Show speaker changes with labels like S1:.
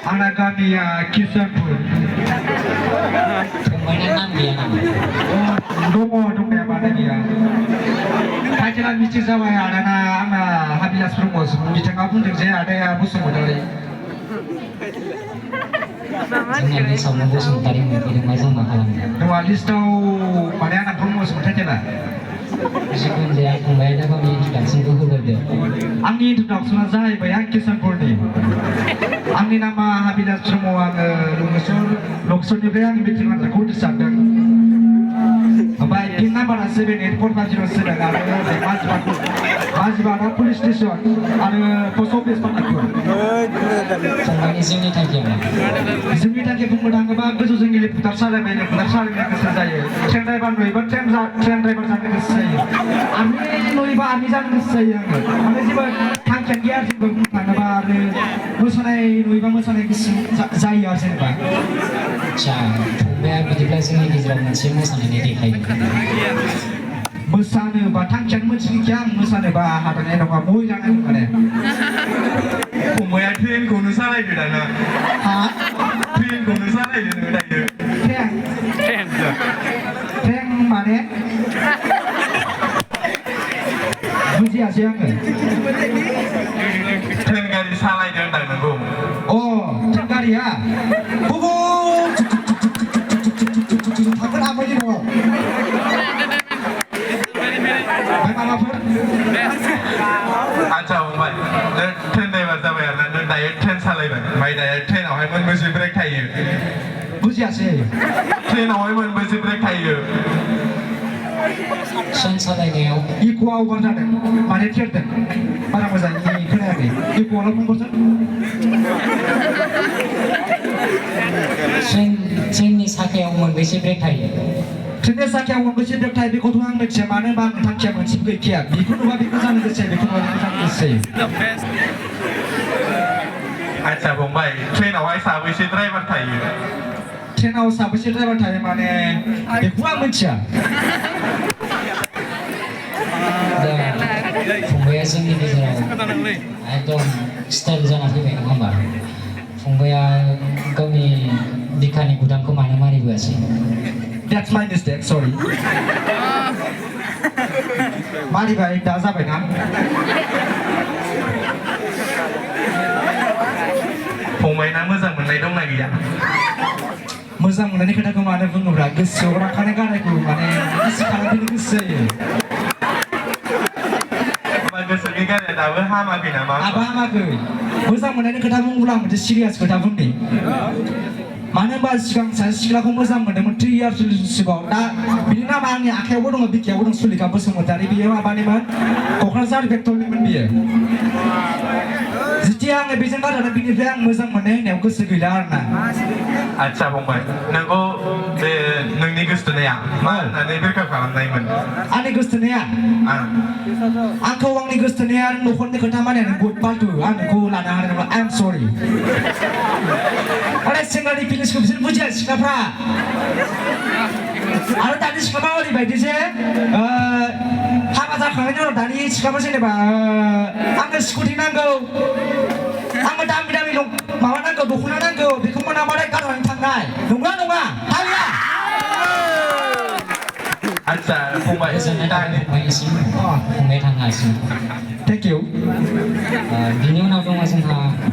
S1: Anak kami Kisanpur.
S2: Fungbaina nam gaya nama.
S1: Dong ya pada dia. Kajian misi sama ya ada anak habilas promos. Misi ngapun kerja ada ya busuk modalnya.
S2: Jangan risau nunggu sebentar ini tidak macam mahal.
S1: Dua list tahu pada anak promos macam mana?
S2: Meskipun dia Fungbaina kami introduction tu berada.
S1: Angin introduction aja ya bayang Kisanpur ni. Angin nama habilas promo Loksor ni bayang misi ngata kau tersadar. Baik, kita pada 784007 ada Majibana Police Station, ada post office pada tu.
S2: Fungbaina sini tak gaya.
S1: Sini tak kepung pedang kebab betul sendiri putar salah kesal saya. Train driver noi, train driver sampai kesal. Ami noi ba ami jangan kesal. Ami sih ba tangkian dia sih ba tangga ba musanai noi ba musanai kesal saya sih ba.
S2: Cah, Fungbaina bidilah sini kita masih musan ini dikai.
S1: Mesana ba tangkian mencuri kiang mesana ba hatan eno ba mui jangan mana.
S3: Fungbaina train kono salah itu dah na.
S1: Ha?
S3: Train kono salah itu dah itu.
S1: Train mana? Buji asyik ke?
S3: Train kali salah itu dah nunggu.
S1: Oh, train kari ya. Bubu. Takkan apa ini dong? Baik apa?
S3: Aja Fungbaina, train driver sampai ya, nanti dah train salah itu. Mai dah train awak pun mesti break thai.
S1: Buji asyik.
S3: Train awak pun mesti break thai.
S2: Sen salah gaya.
S1: Iku awak berada, mana tiada. Para mazan ini kena ni. Iku awak pun berada.
S2: Sen ni sakit umur besi break hari.
S1: Trainnya sakit awak mesti berkait dengan tuang macam mana bang tangkian macam kiat. Iku nuba bikusan kesal, iku nuba bikusan kesal.
S3: Aja Fungbaina, train awak sah mesti driver thai.
S1: Train awak sah mesti driver thai mana? Iku awak macam.
S2: Fungbaina sini kita itu style jangan sih kayak gambar. Fungbaina kami dikani gudang ke mana-mana juga sih.
S1: That's my mistake, sorry. Mari baik, dah sampai kan?
S3: Fungbaina moजां मोननाय dong lagi ya.
S1: Moजां मोननायनि खोथाखौ मानो बुङोब्ला गोसोआव राखानाय गारायखौ माने गोसो खालामफिननो गोसो जायो.
S3: गोसोनि गाराया दाबो हामाखै नामा?
S1: Apa haमाखै? मोजां मोननायनि खोथा बुङोब्ला आं मोनसे सिरियास खोथा बुंनि. मानो होनबा सिगां सासे सिख्लाखौ मोजां मोनदोंमोन 3 years सिगाङाव दा बिनि नामा आंनि आखायावबो दङ बिखायावबो दं सुलिखा बसुमतारी बियो माबानिमोन क'क्राझार बेक्टरनिमोन बियो जेथिया आङो बेजों गारनानै बिनिफ्राय आं मोजां मोननाय होननायाव गोसो गैला आरोना
S3: आदसा फंबाय नोंखौ बे नोंनि गोसोथोनाया मा होननानै बेरखां खालामनायमोन
S1: आंनि गोसोथोनाया आंखौ आंनि गोसोथोनाया न'खरनि खोथा मानिनानै गुड फाल्तु आं नोंखौ लानो हानाय नंला आइ एम सरि अरे सेंग्रानि फिलिंसखौ बिसोर बुजिया सिख्लाफ्रा आरो दानि सिख्लाफ्रा ओरैबायदि जे हाबा जाखांनायनि उनाव दानि सिख्लाफ्रा जेनेबा आंनो स्कुटि नांगौ आंनो दामि दामि माबा नांगौ दख'ना नांगौ बेखौ मोनाबाथाय गारनानै थांनाय नंगौना नङा हालिया
S3: आदसा फंबाय दानि
S2: Fungbaina थांगासिनो
S1: थेंक इउ
S2: बिनि उनाव दङ जोंहा